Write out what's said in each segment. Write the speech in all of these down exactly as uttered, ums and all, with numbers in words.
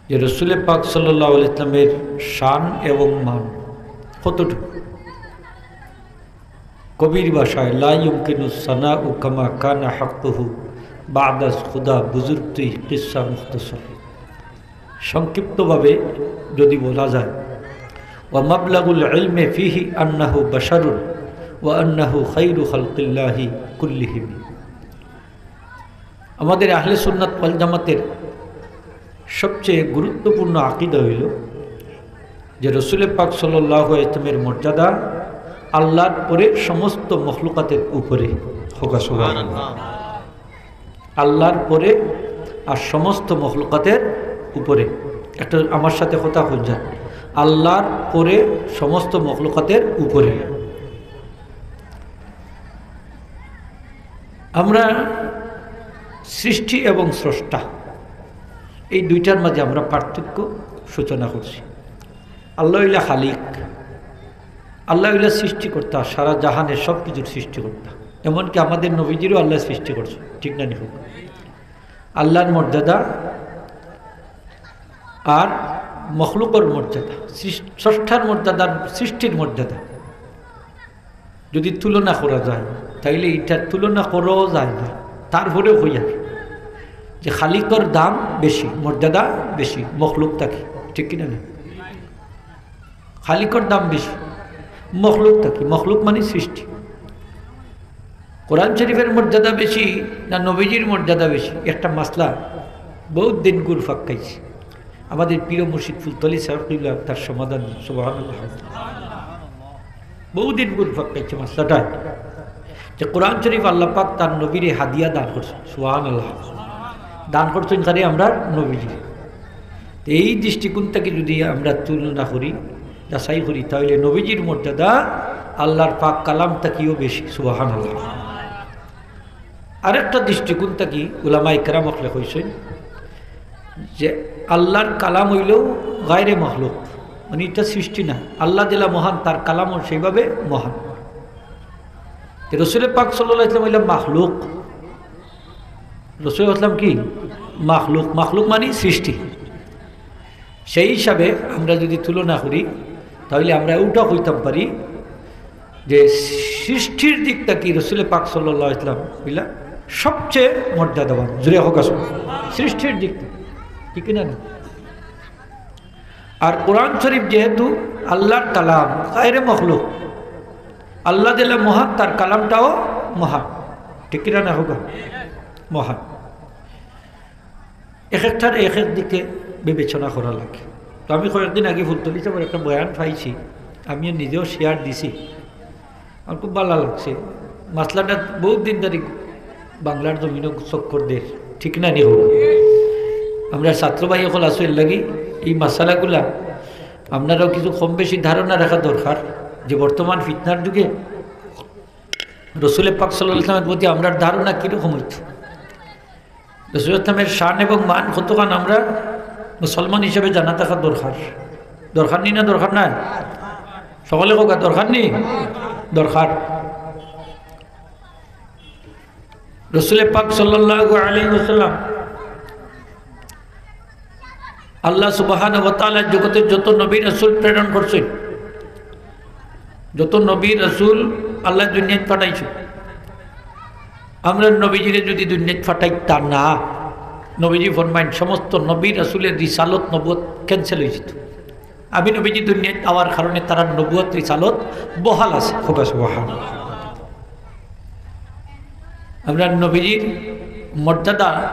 যে রসুলে পাক সাল্লাল্লাহু আলাইহি ওয়াসাল্লামের শান এবং মান কতটুকু? কবির ভাষায়, "লা ইউমকিনু সানাউ কামা কানা হাক্কুহু বাদাস খুদা বুজুর্গ তুই কিসসা মুখতসর।" সংক্ষিপ্তভাবে যদি বলা যায়, "ওয়া মাবলাগুল ইলমে ফিহি আন্নাহু বাশারুন ওয়া আন্নাহু খাইরু খালকিল্লাহি কুল্লিহিম।" আমাদের আহলে সুন্নাত ওয়াল জামাতের সবচেয়ে গুরুত্বপূর্ণ আকিদা হইল যে রসুলে পাক সাল্লাল্লাহু আলাইহি ওয়াসাল্লামের মর্যাদা আল্লাহর পরে সমস্ত মখলুকাতের উপরে। হোক সুবহানাল্লাহ। আল্লাহর পরে আর সমস্ত মখলুকাতের উপরে। একটা আমার সাথে কথা কইন যান, আল্লাহর পরে সমস্ত মখলুকাতের উপরে। আমরা সৃষ্টি এবং স্রষ্টা, এই দুইটার মাঝে আমরা পার্থক্য সূচনা করছি। আল্লাহ হইলা খালিক, আল্লাহ হইলা সৃষ্টিকর্তা, সারা জাহানের সব কিছুর সৃষ্টিকর্তা। এমনকি আমাদের নবীজিরও আল্লাহ সৃষ্টি করছে, ঠিক না নি? হোক, আল্লাহর মর্যাদা আর মখলুকর মর্যাদা, সৃষ-, স্রষ্টার মর্যাদা আর সৃষ্টির মর্যাদা যদি তুলনা করা যায়, তাইলে এটা তুলনা করাও যায় না। তারপরেও হইয়া যে খালিকর দাম বেশি, মর্যাদা বেশি মখলুক থাকি, ঠিক কিনা না? খালিকর দাম বেশি মখলুক থাকি, মখলুক মানে সৃষ্টি। কোরআন শরীফের মর্যাদা বেশি না নবীজির মর্যাদা বেশি? একটা মাসলা বহুত দিন ঘুরপাক খাইছে। আমাদের প্রিয় মুর্শিদ ফুলতলি সাহেব কিবলা তার সমাধান দিন। সুবহানাল্লাহ। বহুদিন ঘুরপাক খাইছে মাসলাটা, যে কোরআন শরীফ আল্লাহ পাক তার নবীরে হাদিয়া দান করছেন। সুবহানাল্লাহ। দান করছেন কারে? আমরা নবীজি। তো এই দৃষ্টিকোণ থেকে যদি আমরা তুলনা করি, যাচাই করি, তাহলে নবীজির মর্যাদা আল্লাহর পাক কালাম থাকিও বেশি। সুবহানাল্লাহ। আরেকটা দৃষ্টিকোণ থাকি উলামায়ে কেরাম অকলে কইছেন যে আল্লাহর কালাম হইলেও গায়রে মখলুক, মানে এটা সৃষ্টি না। আল্লাহ যেলা মহান, তার কালামও সেইভাবে মহান। তো রসুল পাক সাল্লাল্লাহু আলাইহি ওয়াসাল্লাম হইলা মখলুক। রসুল ইসলাম কি? মখলুক। মখলুক মানে সৃষ্টি। সেই হিসাবে আমরা যদি তুলনা করি, তাহলে আমরা ওটা কইতাম পারি যে সৃষ্টির দিক থাকি রসুল পাক সাল্লাল্লাহু আলাইহি ওয়াসাল্লাম হইলা সবচেয়ে মর্যাদাবান। জুড়ে হোক আসুন, সৃষ্টির দিক থাকি, ঠিক না না? আর কোরআন শরীফ যেহেতু আল্লাহর কালাম, গায়রে মখলুক, আল্লাহ দিলে মহান, তার কালামটাও মহান, ঠিক কিনা না? হোক মহান। এক একটার এক এক দিকে বিবেচনা করা লাগে। তো আমি কয়েকদিন আগে ফুলতলি সাহেবের একটা বয়ান পাইছি, আমিও নিজেও শেয়ার দিছি, আমার খুব ভালো লাগছে। মাসলাটা বহুত দিন ধরে বাংলার জমিনও চক্কর দের, ঠিক না নি? হোক, আমরা ছাত্র ভাই অকল আছো, এর লাগি এই মাসালাগুলা আপনারাও কিছু কম বেশি ধারণা রাখা দরকার যে বর্তমান ফিতনার যুগে রসুল পাক সাল্লাল্লাহু আলাইহি ওয়াসাল্লামের প্রতি আমরার ধারণা কীরকম হইতো। রসুল ইসলামের শান এবং মান কতখান আমরা মুসলমান হিসেবে জানা থাকা দরকার। দরকার নি না দরকার নাই? সকলে কউক্কা, দরকার নি? দরকার। রসুল পাক সাল্লাল্লাহু আলাইহি ওয়াসাল্লাম আল্লাহ সুবহানাহু ওয়া তাআলা জগতে যত নবী রাসূল প্রেরণ করছেন, যত নবী রাসূল আল্লাহ দুনিয়াত পাঠাইছেন, আমরা নবীজিরে যদি দুনিয়াত পাঠাইতা না, নবীজি ফরমাইন, সমস্ত নবী রাসূলের রিসালত নবুয়ত ক্যান্সেল হয়ে যেত। আমি নবীজি দুনিয়াত আওয়ার কারণে তারার নবুয়ত রিসালত বহাল আছে। কউক্কা সুবহানাল্লাহ। আমরা নবীজির মর্যাদা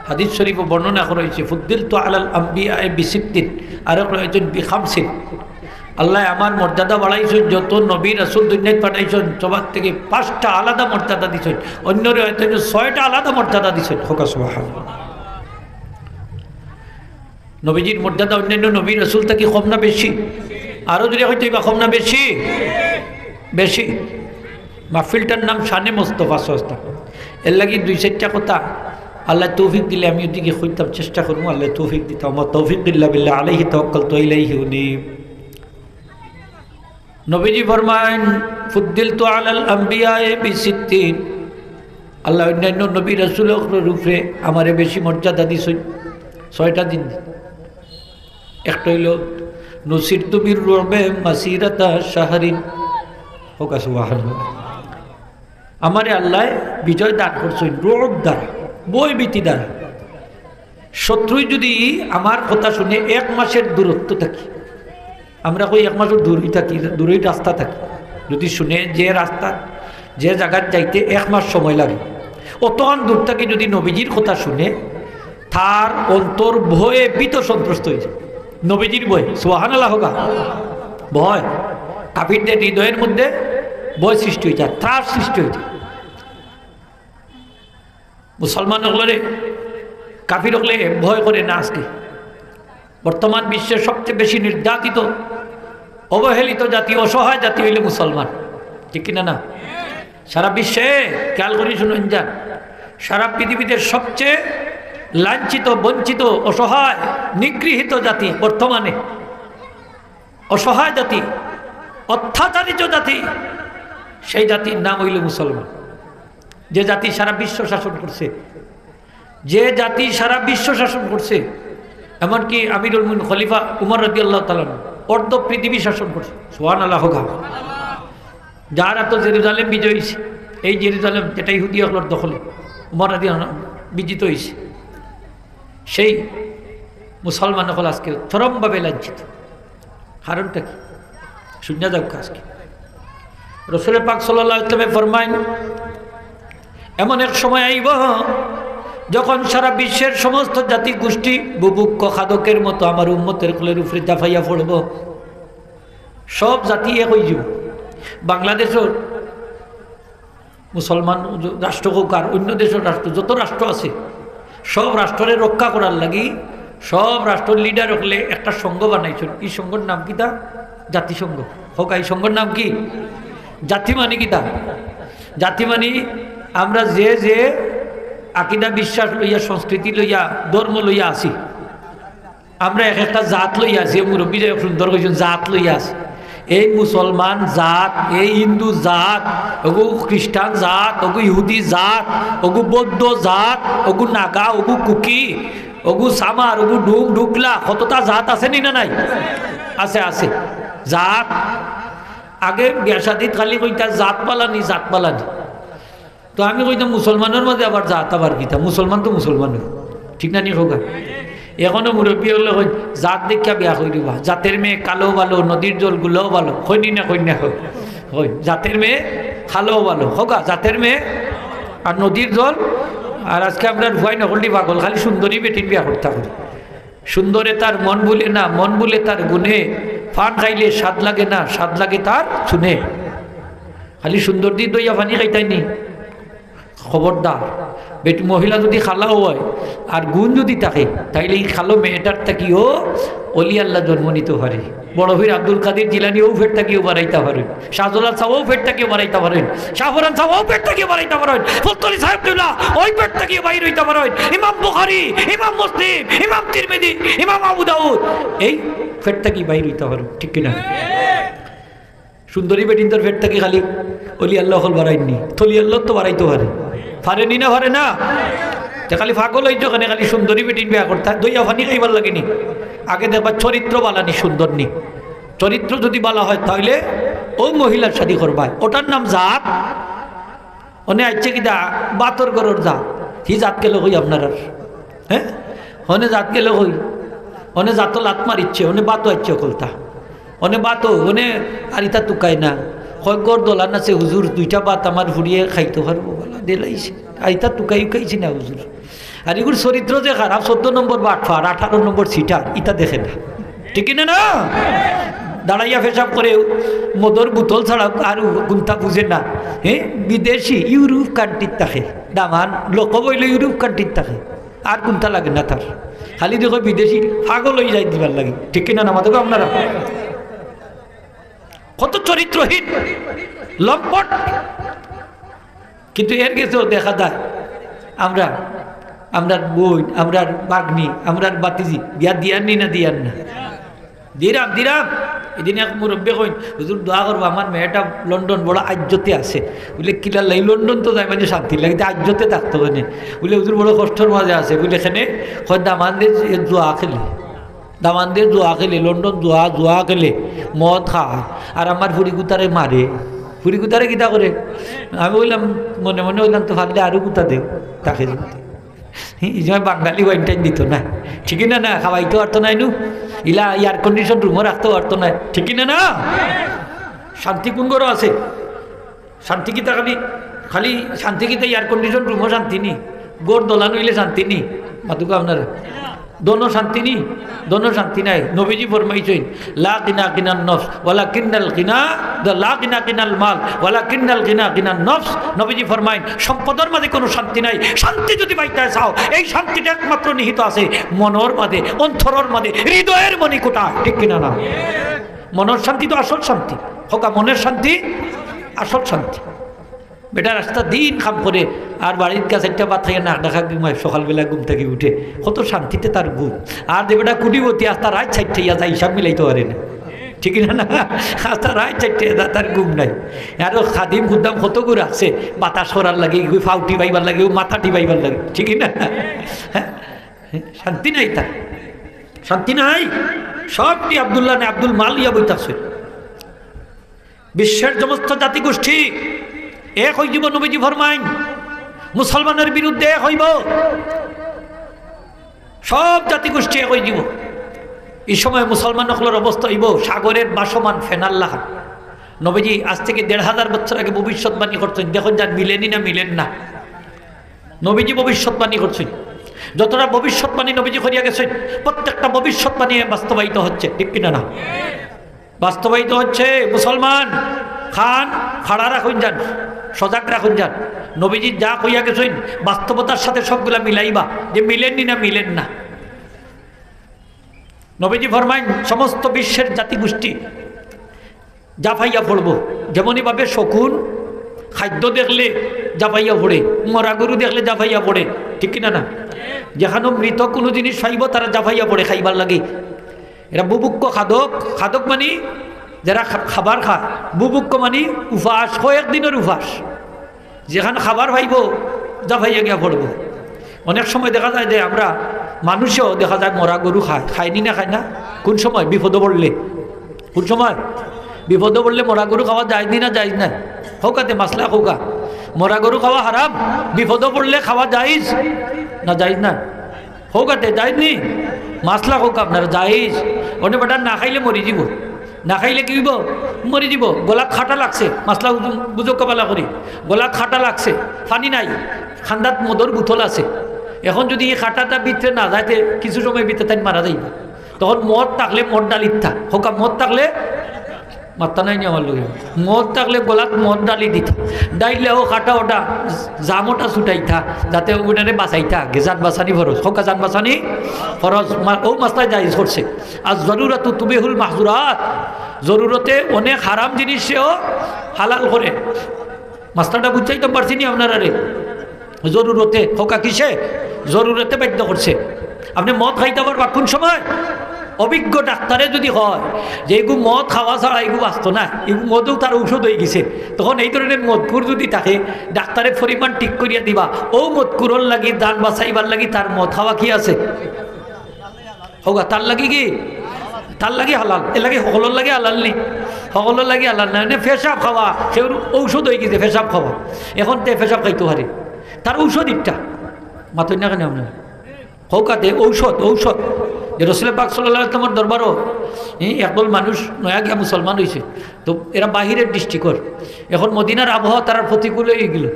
হাদিস শরীফে বর্ণনা করা হয়েছে, "ফুদ্দিলতু আলাল আম্বিয়া বিসিত্তিন", আর করা হয়েছে বিখামসিন। আল্লাহ আমার মর্যাদা বাড়াইছেন, যত নবী রাসূল দুনিয়াত পাঠাইছেন, সবার থেকে পাঁচটা আলাদা মর্যাদা দিছেন, অন্যরে হয়তো ছয়টা আলাদা মর্যাদা দিছেন। কউক্কা সুবহানাল্লাহ। নবীজির মর্যাদা অন্যান্য নবী রাসূল থাকি কম না বেশি? আরো জোরে কইতে হইবা, কম না বেশি? বেশি। মাহফিলটার নাম শানে মোস্তফা সাল্লাল্লাহু আলাইহি ওয়াসাল্লাম। এর লাগি দুই চাইরটা কথা আল্লাহ তৌফিক দিলে আমি ওদিকে কইতাম, চেষ্টা করমু, আল্লাহ তৌফিক দিতা। ওয়া মা তৌফিক ইল্লা বিল্লাহ, আলাইহি তাওয়াক্কালতু ওয়া ইলাইহি উনীব। নবীজি ফরমাইন, "ফুদ্দিলতু আলাল আম্বিয়া বিসিত্তিন।" আল্লাহ অন্যান্য নবী রাসূলর উপরে আমারে বেশি মর্যাদা দিছইন ছয়টা দিন। একটা অইল, "নুসিরতু বির রুবে মাসিরাতা শাহরিন।" কউক্কা সুবহানাল্লাহ। আমারে আল্লায় বিজয় দান করছইন রুব দ্বারা, ভয় ভীতি দ্বারা। শত্রুই যদি আমার কথা শুনে এক মাসের দূরত্ব থাকি, আমরা কই এক মাসর দূরই থাকি, দূরই রাস্তা থাকি, যদি শুনে যে রাস্তা, যে জাগাত যাইতে এক মাস সময় লাগে, অতখান দূর থাকি যদি নবীজির কথা শুনে, তার অন্তর ভয়ে ভীত সন্ত্রস্ত অই যায়। নবীজির ভয়ে, সুবহানাল্লাহ কউক্কা। ভয়, কাফিরদের হৃদয়ের মধ্যে ভয় সৃষ্টি অই যায়, ত্রাস সৃষ্টি অই যায়। মুসলমান অকলরে কাফির অকলে ভয় করে না আজকে। বর্তমান বিশ্বের সবচেয়ে বেশি নির্যাতিত, অবহেলিত জাতি, অসহায় জাতি অইল মুসলমান, ঠিক কিনা না? সারা বিশ্বে, খেয়াল করি শুনইন যান, সারা পৃথিবীতে সবচেয়ে লাঞ্ছিত, বঞ্চিত, অসহায়, নিগৃহীত জাতি বর্তমানে, অসহায় জাতি, অত্যাচারিত জাতি, সেই জাতির নাম অইল মুসলমান। যে জাতি সারা বিশ্ব শাসন করছে, যে জাতি সারা বিশ্ব শাসন করছে, এমনকি আমিরুল মুমিনিন খলিফা উমর রাদিয়াল্লাহু তাআলা আনহু অর্ধ পৃথিবী শাসন করছে। সুবহানাল্লাহ কউক্কা। যার আতো জেরুজালেম বিজয় অইছে, এই জেরুজালেম যেটা ইহুদি অকলর দখলে, উমর রাদিয়াল্লাহু আনহু বিজিত অইছে, সেই মুসলমান অকল আজকে চরমভাবে লাঞ্ছিত। কারণটা কি? শুনিয়া যাউক্কা আজকে। রসুল পাক সাল্লাল্লাহু আলাইহি ওয়াসাল্লামে ফরমাইন, এমন এক সময় আইব, যখন সারা বিশ্বের সমস্ত জাতি গোষ্ঠী বুভুক্ষ খাদকের মতো আমার উম্মতের অকলর উপরে ঝাঁপাইয়া পড়ব। সব জাতি এক অই যাব। বাংলাদেশর মুসলমান রাষ্ট্র কউক্কা আর অন্য দেশর রাষ্ট্র, যত রাষ্ট্র আছে, সব রাষ্ট্ররে রক্ষা করার লাগি সব রাষ্ট্রর লিডার অকলে একটা সংঘ বানাইছইন। ই সংঘর নাম কিতা? জাতিসংঘ। কউক্কা, ই সংঘর নাম কি? জাতি মানি কিতা? জাতি মানি আমরা যে যে আকিদা, বিশ্বাস লইয়া, সংস্কৃতি লইয়া, ধর্ম লইয়া আছি, আমরা এক একটা জাত লইয়া আছি। মুরব্বী সাহেব সুন্দর কইছইন, জাত লইয়া আছি। এই মুসলমান জাত, এই হিন্দু জাত, অগু খ্রিস্টান জাত, অগু ইহুদি জাত, অগু বৌদ্ধ জাত, অগু নাগা, অগু কুকি, অগু সামার, অগু ডুম, ডুকলা, কততা জাত আছে নি না নাই? আছে, আছে। জাত, আগে বিয়া শাদিত খালি কইতা, "জাত বালা নি, জাত বালা নি।" তো আমি কইতাম, "মুসলমানর মাঝে আবার জাত আবার কিতা? মুসলমান তো মুসলমান অয়।" ঠিক না নি কউক্কা? এখনো মুরব্বী অকলে কইন, "জাত দেখিয়া বিয়া করিবা, জাতের মেয়ে কালো ভালো, নদীর জল গুলাও ভালো।" কইন নি না, কইন না, কইন। কইন, "জাতের মেয়ে কালো ভালো।" কউক্কা, "জাতের মেয়ে আর নদীর জল।" আর আজকে আমরার ফুয়াইন অকলটি পাগল, খালি সুন্দরী বেটিন বিয়া করতা করি। সুন্দরে তার মন ভুলে না, মন ভুলে তার গুণে। পান খাইলে স্বাদ লাগে না, স্বাদ লাগে তার চুনে। খালি সুন্দরদি দইয়া পানি খাইতায় নি? খবরদার। বেটি মহিলা যদি কালা অয় আর গুণ যদি থাকে, তাইলে ই কালো মেয়েটার থাকিও অলি আল্লাহ জন্ম নিতো পারে। বড় পীর আব্দুল কাদির জিলানী অউ পেট থাকিও বারাইতা পারইন। শাহজালাল সাব অউ পেট থাকিও বারাইতা পারইন। শাহপরান সাব অউ পেট থাকিও বারাইতা পারইন। ফুলতলি সাহেব কিবলা অউ পেট থাকিও বাইর অইতা পারইন। ইমাম বুখারী, ইমাম মুসলিম, ইমাম তিরমিজি, ইমাম আবু দাউদ, এই পেট থাকি বাইর অইতা পারইন, ঠিক কিনা? সুন্দরী বেটিন্তর পেট থাকি খালি অলি আল্লাহ অকল বারাইন নি, তলি আল্লাহ তো বারাইতো পারে, পারে নি না, পারে না? তে খালি পাগল অইছো কেনে, খালি সুন্দরী বেটিন বিয়া করতা, দইয়া পানি খাইবার লাগি নি? আগে দেখবা চরিত্র বালা নি, সুন্দর নি। চরিত্র যদি বালা অয়, তাইলে অউ মহিলার শাদি করবায়, অটার নাম জাত। অনে আইছে কিতা? বাতর ঘরর জাত। হি জাত গেল কই আপনারার? হ্যাঁ, অনে জাত গেল কই? অনে জাতো লাত মারিছে, অনে বাতো আইছে অকলতা। অনে বাতো, অনে আর ইতা তুকায় না। কয় ঘর দলান আছে, "হুজুর, দুইটা বাত আমার ফুড়িয়ে খাইতো পারবো?" বলা দিলাইছে। আর ইতা তুকাই উকাইছে না, হুজুর। আর ইগুর চরিত্র যে খারাপ, চৌদ্দ নম্বর বাটপার, আঠারো নম্বর সিটার, ইতা দেখে না। ঠিক কিনা না? দাঁড়াইয়া পেশাব করে, মদর বোতল ছাড়া আর কুন্তা বুঝে না। হ্যাঁ, বিদেশি, ইউরোপ কান্ট্রিত থাকে। দামান লকব অইল ইউরোপ কান্ট্রিত থাকে। আর কুন্তা লাগে না তার। খালি দেখো বিদেশি পাগল অই যায় দিবার লাগি। ঠিক কিনা না? মাতো আপনারা? কত চরিত্রহীন, লম্পট। কিন্তু এর গেছেও দেখা যায় আমরা, আমরার বইন, আমরার ভাগ্নি, আমরার ভাতিজি বিয়া দিয়ার নি না দিয়ার না? Dirham, dirham. এদিন এক মুরব্বী কইন, "হুজুর, দোয়া করবা, আমার মেয়েটা লন্ডন বড় আইজ্জতে আছে।" বুলে, "কিলা লাই লন্ডন তো যাই মানে শান্তি লাগে, তে আইজ্জতে থাকতো কেনে?" বুলে, "হুজুর বড় কষ্টর মাঝে আছে।" বুলে, "কেনে?" কয়, "দামান্দে এ জুয়া খেলে।" দামান্দে জুয়া খেলে, লন্ডন জুয়া, জুয়া খেলে, মদ খায়, আর আমার ফুড়িগুতারে মারে। ফুড়িগুতারে কিতা করে? আমি কইলাম, মনে মনে কইলাম, "তো ফারলে আরো গুতা দেও তাকে।" এই সময় বাঙালি ওয়াইন টাইন দিত না, ঠিক না? না, খাওয়াইতে পারতো না, ইনু ইলা এয়ার কন্ডিশন রুমও রাখতে পারতো না, ঠিক না? না, শান্তি কোন ঘরো আছে? শান্তি কিতা খালি, খালি শান্তি কিতা এয়ার কন্ডিশন রুমও শান্তি নি? ঘর দলান অইলে শান্তি নি? মাতুকা আপনারা, দোনো শান্তি নি? দোনো শান্তি নাই। নবীজি ফরমাইছইন, "লা গিনা গিনান নফস, ওয়ালাকিন্নাল গিনা, লা গিনা গিনাল মাল, ওয়ালাকিন্নাল গিনা গিনান নফস।" নবীজি ফরমাইন, "সম্পদর মাঝে কোনো শান্তি নাই, শান্তি যদি পাইতে চাও, এই শান্তিটা একমাত্র নিহিত আছে মনর মাঝে, অন্তরর মাঝে, হৃদয়ের মণিকোঠায়।" ঠিক কিনা না? মনর শান্তি তো আসল শান্তি। কউক্কা, মনর শান্তি আসল শান্তি। বেটা রাস্তা দিন কাম করে, আর বাড়িত গিয়া চাইরটা ভাত খাইয়া নাক ডাকা ঘুমায়, সকালবেলা ঘুম থাকি উঠে, কত শান্তিতে তার ঘুম। আর যে বেটা কুটিপতি, আস্তা রাইত চাইরটা ইয়া যায়, হিসাব মিলাইতে পারে না, ঠিক না? না, আস্তা রাইত চাইরটা ইয়া যায়, তার ঘুম নাই। আরো খাদিম খুদ্দাম কত গু রাখছে, বাতাস করার লাগি, ইগু ফাউটি পাইবার লাগি, ও মাথাটি পাইবার লাগি, ঠিক না? হ্যাঁ? শান্তি নাই তার, শান্তি নাই। সবটি আব্দুল্লাহ নে আব্দুল মাল ইয়া বই থাকছে। বিশ্বের সমস্ত জাতিগোষ্ঠী এক অইযিবো, নবীজি ফরমাইন, মুসলমানের বিরুদ্ধে এক অইবো, সব জাতিগোষ্ঠী এক অইযিবো। এই সময় মুসলমান অকলর অবস্থা অইবো সাগরের ভাসমান ফেনার লাখান। নবীজি আজ থেকে দেড় হাজার বছর আগে ভবিষ্যৎবাণী করছইন, দেখইন যান মিলেনি না মিলের না। নবীজি ভবিষ্যৎবাণী করছইন, যতটা ভবিষ্যৎবাণী নবীজি করিয়া গেছইন, প্রত্যেকটা ভবিষ্যৎবাণী বাস্তবায়িত হচ্ছে, ঠিক কিনা না? বাস্তবায়িত হচ্ছে। মুসলমান কান খাড়া রাখইন যান, সজাগ রাখইন যান। নবীজি যা কইয়া গেছইন, বাস্তবতার সাথে সবগুলা মিলাইবা, যে মিলের নি না মিলের না। নবীজি ফরমাইন, সমস্ত বিশ্বের জাতিগোষ্ঠী জাফাইয়া পড়বো। যেমনইভাবে শকুন খাদ্য দেখলে জাফাইয়া পড়ে, মরা গরু দেখলে জাফাইয়া পড়ে, ঠিক কিনা না? যেখানো মৃত কোনো জিনিস পাইবো, তারা জাফাইয়া পড়ে খাইবার লাগি। এরা বুভুক্ষ খাদক, খাদক মানি যেরা খা-, খাবার খায়, বুভুক্ষ মানি উপাস, কয়েক দিনের উপাস। যেখান খাবার পাইবো, জাফাইয়া গিয়া পড়বো। অনেক সময় দেখা যায় যে আমরা মানুষেও দেখা যায় মরা গরু খায়, খায়নি না, খায় না? কোন সময়? বিপদো পড়লে। কোন সময়? বিপদো পড়লে মরা গরু খাওয়া জায়েজ নি না জায়েজ না? কউক্কা তে মাসলা কউক্কা। মরা গরু খাওয়া হারাম, বিপদো পড়লে খাওয়া জায়েজ না জায়েজ না? কউক্কা তে জায়েজ নি? মাসলা কউক্কা আপনারা, জায়েজ। অনে বেটা না খাইলে মরি যিবো। না খাইলে কি অইবো? মরি যিবো। গলাত কাটা লাগছে, মাসলা বুঝো-, বুঝউক্কা ভালা করি। গলাত কাটা লাগছে, পানি নাই, কান্দাত মদর বোতল আছে। এখন যদি ই কাটাটা ভিতরে না যায়, তে কিছু সময় ভিতরে তাইন মারা যাইবো। তখন মদ থাকলে মদ ঢালিতা, কউক্কা মদ থাকলে, মাত্তা নাই নি আমার লগে, মদ থাকলে গলাত মদ ঢালি দিতা, ঢাইলে ও কাটা ওটা জামটা ছুটাইতা, যাতে ওটারে বাঁচাইতা আগে। জান বাঁচানি ফরজ, কউক্কা জান বাঁচানি ফরজ। মা-, ও মাসলা জায়েজ করছে। আর জরুরাতু তুবিহুল মাহজুরাত, জরুরতে অনেক হারাম জিনিসেও হালাল করে। মাসলাটা বুঝাইতাম পারছি নি আপনারারে? জরুরতে, কউক্কা কিসে? জরুরতে বাধ্য করছে। আপনে মদ খাইতা পারবা কোন সময়? অভিজ্ঞ ডাক্তারে যদি কয় যে ইগু মদ খাওয়া ছাড়া ইগু বাঁচতো না, ইগু মদেউ তার ঔষধ অইগেছে, তখন এই ধরনের মদখুর যদি থাকে, ডাক্তারে পরিমাণ ঠিক করিয়া দিবা, অউ মদখুরর লাগি, জান বাঁচাইবার লাগি তার মদ খাওয়া কি আছে? কউক্কা, তার লাগি কি? তার লাগি হালাল। এর লাগি হকলর লাগি হালাল নি? হকলর লাগি হালাল না। মানে পেশাব খাওয়া, কেউর ঔষধ অইগেছে পেশাব খাওয়া। এখন তে পেশাব খাইতো পারে। তার ঔষধ ইটা। মাতইন না কেনে আপনারা? কউক্কা তে ঔষধ, ঔষধ। যে রসুল পাক সাল্লাল্লাহু আলাইহি ওয়াসাল্লামর দরবারো, ই, একদল মানুষ নয়া গিয়া মুসলমান অইছে। তো এরা বাহিরের ডিস্ট্রিক্টর। এখন মদিনার আবহাওয়া তারার প্রতিকূল অইগেলো।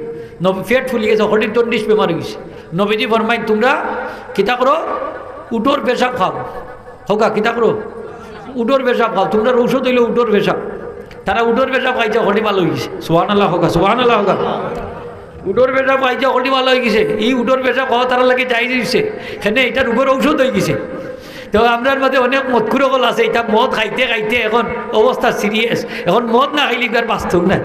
নবী পেট ফুলি গেছে, হকলটি জন্ডিস বেমার অইগেছে। নবীজি ফরমাইন, "তুমরা কিতা করো? উটর পেশাব খাও।" কউক্কা, কিতা করো? উটর পেশাব খাও। তুমরার ঔষধ অইলো উটর পেশাব। তারা উটর পেশাব খাইছে, হকলটি ভালা অইগেছে। সুবহানাল্লাহ কউক্কা, সুবহানাল্লাহ কউক্কা। উটর পেশাব খাইছে, হকলটি ভালা অইগেছে। ই উটর পেশাব খাওয়া তারার লাগি জায়েজ অইছে। কেনে ইটা রোগর ঔষধ অইগেছে। তো আমরার মাঝে অনেক মদখুর অকল আছে, ইটা মদ খাইতে খাইতে এখন অবস্থা সিরিয়াস। এখন মদ না খাইলে ইবার বাঁচতো না।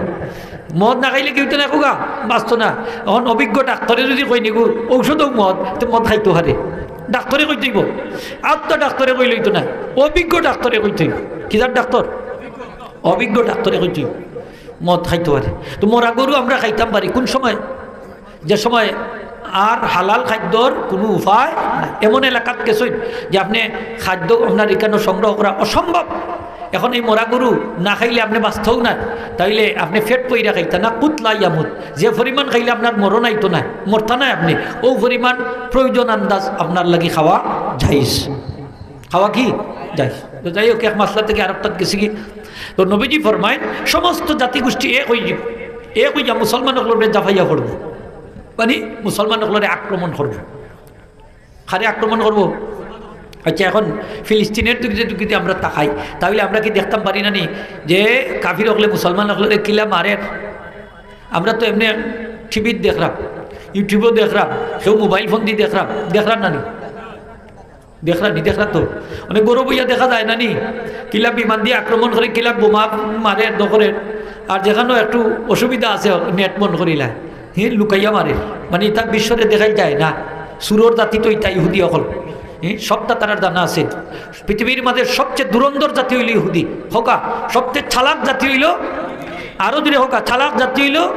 মদ না খাইলে কিতা অইতো না কউক্কা, বাঁচতো না। এখন অভিজ্ঞ ডাক্তারে যদি কইন ইগু ঔষধ অউ মদ, তে মদ খাইতো পারে। ডাক্তারে কইতো অইবো। আর তো ডাক্তারে কইলে অইতো না, অভিজ্ঞ ডাক্তারে কইতো অইবো। কিজাত ডাক্তার? অভিজ্ঞ ডাক্তারে কইতো অইবো মদ খাইতো পারে। তো মরা গরু আমরা খাইতাম পারি কোন সময়? যে সময় আর হালাল খাদ্যর কুনু উপায় নাই। এমন এলাকাত গেছইন যে আপনে খাদ্য আপনার ইখানো সংগ্রহ করা অসম্ভব। এখন এই মরা গরু না খাইলে আপনে বাঁচতউ না, তাইলে আপনে পেট ভইরা খাইতা না, কুত লা ইয়ামুত। যে পরিমাণ খাইলে আপনার মরণ আইতো না, মরতা নায় আপনে, অউ পরিমাণ প্রয়োজন আন্দাজ আপনার লাগি খাওয়া জায়েজ। খাওয়া কি? জায়েজ। তো যাই হোক, এক মাসলা থাকি আরকটাত গেছি কি, তো নবীজি ফরমাইন, সমস্ত জাতিগোষ্ঠী এক অইযিবো, এক অইয়া মুসলমান অকলর উপরে ঝাপাইয়া পড়বো, মানে মুসলমান অকলরে আক্রমণ করবো। কারে আক্রমণ করবো? আচ্ছা, এখন ফিলিস্তিনের দিকে যদি আমরা তাকাই, তাইলে আমরা কি দেখতাম পারি না নি যে কাফির অকলে মুসলমান অকলরে কিলা মারের? আমরা তো এমনে টিভিত দেখরাম, YouTube-ও দেখরাম, কেউ মোবাইল ফোন দি দেখরাম, দেখরাম না নি? দেখরা নি, দেখরা তো। মানে গরু বইয়া দেখা যায় না নি? কিলা বিমান দি আক্রমণ করে, কিলা বোমা মারে, দখলে। আর যেখানো একটু অসুবিধা আছে, নেট বন্ধ করিলা। হে, লুকাইয়া মারে। মানে ইতা বিশ্বরে দেখাই যায় না। চুরর জাতি তো ইতা ইহুদি অকল। হে, সবটা তারার জানা আছে। পৃথিবীর মাঝে সবচেয়ে ধুরন্ধর জাতি অইলো ইহুদি। হোকা, সবচেয়ে চালাক জাতি অইলো আরো জোরে হোক, চালাক জাতি অইলো,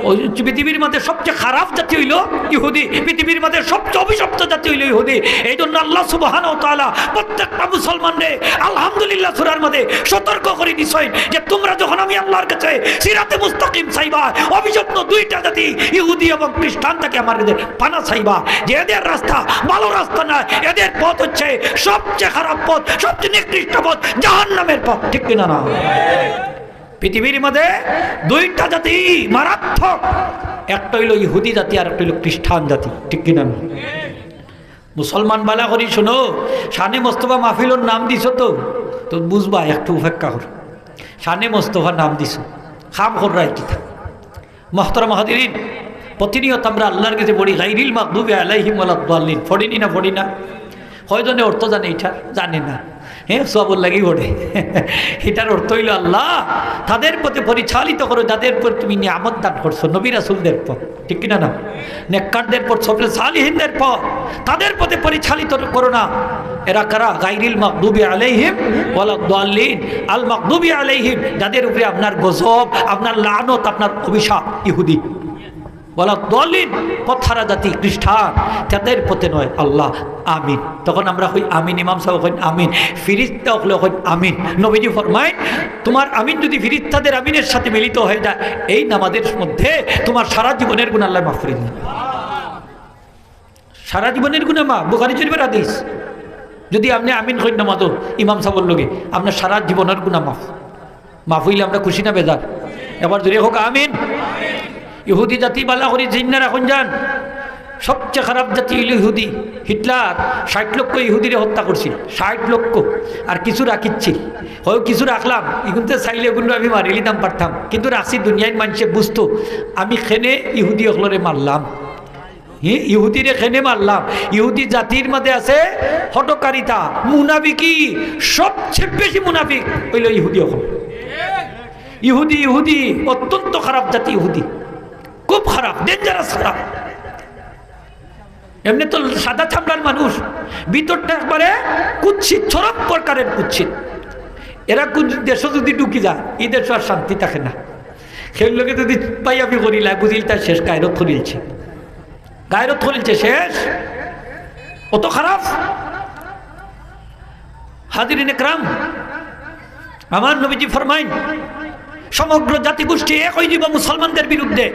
ওই পৃথিবীর মাঝে সবচেয়ে খারাপ জাতি অইলো ইহুদি, পৃথিবীর মাঝে সবচেয়ে অভিশপ্ত জাতি অইলো ইহুদি। এই জন্য আল্লাহ সুবহানাহু ওয়া তাআলা প্রত্যেকটা মুসলমানরে আলহামদুলিল্লাহ সূরার মাঝে সতর্ক করি দিছইন যে, "তোমরা যখন আমি আল্লাহর কাছে সিরাতে মুস্তাকিম চাইবা, অভিশপ্ত দুইটা জাতি, ইহুদি এবং খ্রিস্টান, তাকে আমার কাছে পানা চাইবা, যে এদের রাস্তা ভালো রাস্তা না, এদের পথ হচ্ছে সবচেয়ে খারাপ পথ, সবচেয়ে নিকৃষ্ট পথ, জাহান্নামের পথ।" ঠিক কিনা না? পৃথিবীর মাঝে দুইটা জাতি মারাত্মক, একটা অইলো ইহুদি জাতি আর একটা অইলো খ্রিস্টান জাতি, ঠিক কিনা? মুসলমান বালা করি শুনো, শানে মোস্তফা মাহফিলর নাম দিছো তো, তো বুঝবা, একটু উপেক্ষা করো। শানে মোস্তফা নাম দিছো, কাম কররায় কিতা? মোহতরম হাজিরিন, প্রতিনিয়ত আমরা আল্লাহর কাছে পড়ি, "গাইরিল মাগদুবি আলাইহিম ওয়ালাদ দাল্লিন", পড়ি নি না, পড়ি না? কয়জনে অর্থ জানে ইটার? জানে না। হ্যাঁ, সওয়াবর লাগি পড়ে। ইটার অর্থ অইলো, "আল্লাহ, তাদের পথে পরিচালিত করো, যাদের উপর তুমি নিয়ামত দান করছো, নবী রাসূলদের পথ।" ঠিক কিনা না? নেককারদের পথ, সফলে সালিহিনদের পথ, তাদের পথে পরিচালিত করো না। এরা কারা? গাইরিল মাগদুবি আলাইহিম ওয়ালাদ দাল্লিন। আল মাগদুবি আলাইহিম, যাদের উপরে আপনার গজব, আপনার লানত, আপনার অভিশাপ, ইহুদি। ওয়ালাদ দাল্লিন, পথহারা জাতি, খ্রিস্টান, তাদের পথে নয়। আল্লাহ, আমিন। তখন আমরা কই আমিন, ইমাম সাহেব কইন আমিন, ফিরিস্তা অকলে কইন আমিন। নবীজি ফরমাইন, "তোমার আমিন যদি ফিরিস্তাদের আমিনের সাথে মিলিত হয়ে যায়, এই নামাজের মধ্যে তোমার সারা জীবনের গুনাহ আল্লাহ মাফ করে দিন।" সারা জীবনের গুনাহ মাফ, বুখারী শরীফের হাদিস। যদি আপনে আমিন কইন নামাজো ইমাম সাহেবর লগে, আপনার সারা জীবনের গুনাহ মাফ। মাফ অইলে আমরা খুশি না বেজার? এবার জোরে হোক আমিন। ইহুদি জাতি বালা করি জিন্না রাখুন যান, সবচেয়ে খারাপ জাতি অইলো ইহুদি। হিটলার ষাইট লক্ষ ইহুদিরে হত্যা করছিল, ষাইট লক্ষ, আর কিছু রাখিছিল। হয় কিছু রাখলাম, ইগুনতে চাইলে এগুলো আমি মারিলিতাম পারতাম, কিন্তু রাখছি দুনিয়ার মানষে বুঝতো আমি কেনে ইহুদি অকলরে মারলাম। হি, ইহুদিরে কেনে মারলাম? ইহুদি জাতির মাঝে আছে হঠকারিতা, মুনাফিকি। সবচেয়ে বেশি মুনাফিক অইলো ইহুদি অকল। ইহুদি, ইহুদি অত্যন্ত খারাপ জাতি ইহুদি, খুব খারাপ, dangerous খারাপ। এমনে তো সাদা চামড়ার মানুষ, ভিতরটা একবারে কুৎসিত, চরম প্রকারের কুৎসিত। এরা কুন দেশো যদি ঢুকি যায়, ই দেশো আর শান্তি থাকে না। কেউর লগে যদি পাইয়াবি করিলায়, বুঝিলিতায় শেষ, গায়রত করিলছে। গায়রত করিলছে শেষ, অত খারাপ। হাজিরিন একরাম, আমার নবীজি ফরমাইন, সমগ্র জাতিগোষ্ঠী এক অইযিবো মুসলমানদের বিরুদ্ধে।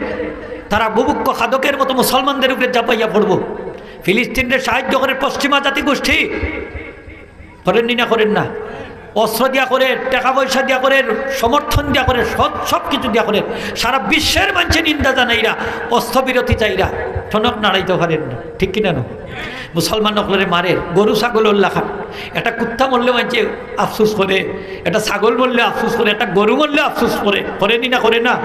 তারা বুভুক্ষ খাদকের মতো মুসলমানদের উপরে ঝাপাইয়া পড়বো। ফিলিস্তিনরে সাহায্য করের পশ্চিমা জাতিগোষ্ঠী, করের নি না, করের না? অস্ত্র দিয়া করের, টেকা পয়সা দিয়া করের, সমর্থন দিয়া করের, সব, সব কিছু দিয়া করের। সারা বিশ্বের মানষে নিন্দা জানাইরা, অস্ত্রবিরতি চাইরা, টনক নাড়াইতে পারের না। ঠিক কিনা না? মুসলমান অকলরে মারের, গরু ছাগলর লাখান। একটা কুত্তা মরলে মানষে আফসোস করে, একটা ছাগল মরলে আফসোস করে, একটা গরু মরলে আফসোস করে, করে নি না, করে না?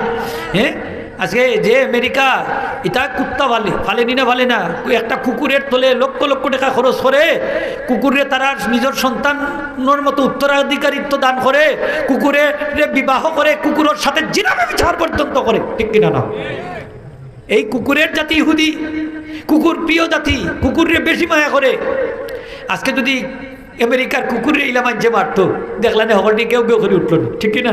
হ্যাঁ, আজকে যে আমেরিকা, ইতা কুত্তা পালে, পালে নি না, পালে না? একটা কুকুরের তলে লক্ষ লক্ষ টেকা খরচ করে, কুকুররে তারার নিজর সন্তানর মতো উত্তরাধিকারিত্ব দান করে, কুকুররে বিবাহ করে, কুকুরর সাথে জিনা ব্যভিচার পর্যন্ত করে, ঠিক কিনা না? এই কুকুরের জাতি ইহুদি, কুকুর প্রিয় জাতি, কুকুররে বেশি মায়া করে। আজকে যদি আমেরিকার কুকুররে ইলা মানষে মারতো, দেখলা নে, হকলটি কেউ কেউ করি উঠলো নে, ঠিক কিনা?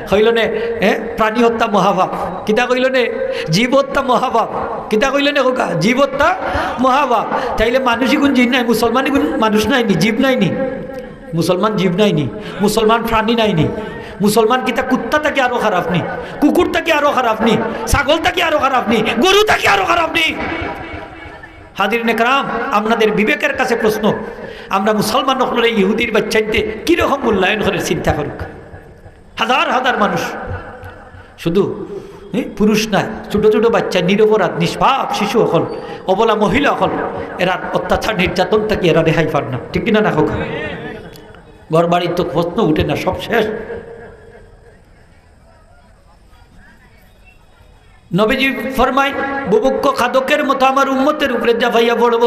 কইলো নে, হ্যাঁ, প্রাণী হত্যা মহাপাপ। কিতা কইলো নে? জীব হত্যা মহাপাপ। কিতা কইলা নে কউক্কা? জীব হত্যা মহাপাপ। তাইলে মানুষ ইগুন জিন নায়, মুসলমান ইগুন মানুষ নায় নি, জীব নায় নি? মুসলমান জীব নায় নি? মুসলমান প্রাণী নায় নি? মুসলমান কিতা কুত্তা থাকি আরো খারাপ নি? কুকুর থাকি আরো খারাপ নি? ছাগল থাকি আরো খারাপ নি? গরু থাকি আরো খারাপ নি? হাজিরিনে কেরাম, আপনাদের বিবেকের কাছে প্রশ্ন, আমরা মুসলমান অকলরে ইহুদির বাইচ্চাইন্তে কিরকম মূল্যায়ন করের চিন্তা করউক্কা। হাজার হাজার মানুষ, শুধু, এ, পুরুষ নায়, ছোট ছোট বাইচ্চা, নিরপরাধ, নিষ্পাপ শিশু অকল, অবলা মহিলা অকল, এরার অত্যাচার নির্যাতন থাকি এরা রেহাই পার না, ঠিক কিনা না কউক্কা? ঘর বাড়ির তো প্রশ্ন উঠে না, সব শেষ। নবীজি ফরমাইন, "বুভুক্ষ খাদকের মতো আমার উম্মতের উপরে ঝাঁপাইয়া পড়ব।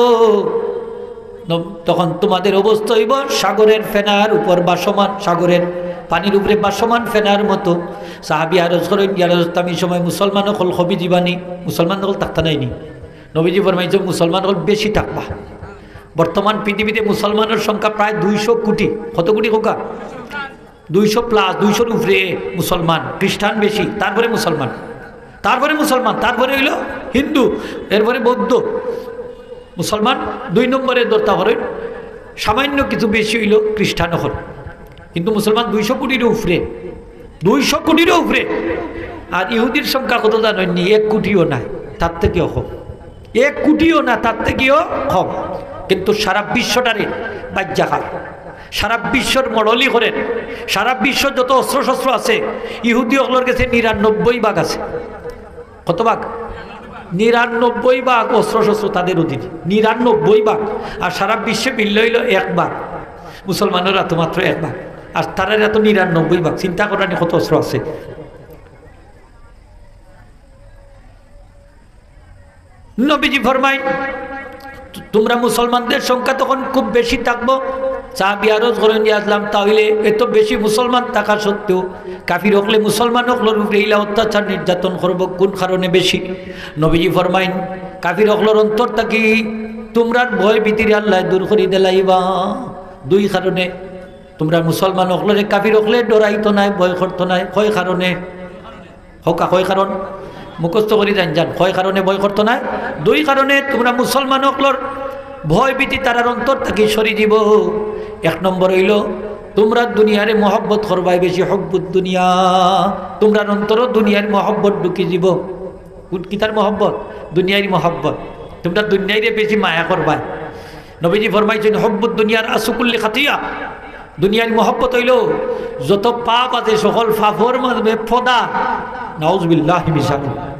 ন-, তখন তোমাদের অবস্থা অইব সাগরের ফেনার উপর ভাসমান, সাগরের পানির উপরে ভাসমান ফেনার মতো।" সাহাবী আরজ করইন, "ইয়া রাসূলুল্লাহ, আমি সময় মুসলমান অকল কমি যিবা নি, মুসলমান অকল থাকতা নায় নি?" নবীজি ফরমাইছইন, "মুসলমান অকল বেশি থাকবা।" বর্তমান পৃথিবীতে মুসলমানের সংখ্যা প্রায় দুইশো কোটি। কত কোটি কউক্কা? দুইশো প্লাস, দুইশোর উপরে মুসলমান, খ্রিস্টান বেশি, তারপরে মুসলমান, তারপরে মুসলমান, তারপরে অইলো হিন্দু, এরপরে বৌদ্ধ। মুসলমান দুই নম্বরে ধরতা পারইন, সামান্য কিছু বেশি অইলো খ্রিস্টান অকল, কিন্তু মুসলমান দুইশো কোটিরও উপরে, দুইশো কোটিরও উপরে। আর ইহুদির সংখ্যা কত জানইন নি? এক কোটিও নায়, তার থাকিও কম। এক কোটিও না, তার থাকিও কম। কিন্তু সারা বিশ্বটারে বাইজ্জাকার, সারা বিশ্বর মডলি করের, সারা বিশ্ব যত অস্ত্রশস্ত্র আছে, ইহুদি অকলর গেছে নিরানব্বই ভাগ আছে। কত ভাগ? নিরানব্বই ভাগ অস্ত্রশস্ত্র তাদের অধীনে, নিরানব্বই ভাগ। আর সারা বিশ্বে মিললে অইলো এক ভাগ, মুসলমানর আতো মাত্র এক ভাগ, আর তারার আতো নিরানব্বই ভাগ। চিন্তা করইন নি কত অস্ত্র আছে। নবীজি ফরমাইন, "তোমরা মুসলমানদের সংখ্যা তখন খুব বেশি থাকবো।" সাহাবী আরজ করইন, "ইয়া রাসূলুল্লাহ, তাহলে এত বেশি মুসলমান থাকা সত্ত্বেও কাফির অকলে মুসলমান অকলর উপরে ইলা অত্যাচার নির্যাতন করবো, কোন কারণে বেশি?" নবীজি ফরমাইন, "কাফির অকলর অন্তর থাকি তোমরার ভয় ভীতিরে আল্লায় দূর করি দিলাইবা দুই কারণে। তোমরা মুসলমান অকলরে কাফির অকলে ডরাইতো নায়, ভয় করতো নায়।" কয় কারণে? কউক্কা, কয় কারণ? মুখস্থ করি যাইন যান, কয় কারণে ভয় করতো নায়? দুই কারণে। তোমরা মুসলমান অকলর ভয় ভীতি তারার অন্তর থাকি সরি যিবো। এক নম্বর অইলো, তোমরা দুনিয়ারে মহব্বত করবায় বেশি, হুব্বুদ দুনিয়া, তোমরার অন্তরো দুনিয়ার মহব্বত ঢুকি যিবো। কোন কিতার মহব্বত? দুনিয়ার মহব্বত। তোমরা দুনিয়ারে বেশি মায়া করবায়। নবীজি ফরমাইছইন, "হুব্বুদ দুনিয়া রাসু কুল্লি খাতিয়া।" দুনিয়ার মহব্বত অইলো যত পাপ আছে, সকল পাপর মাঝে প্রধান। নাউজুবিল্লাহি মিন জালিক।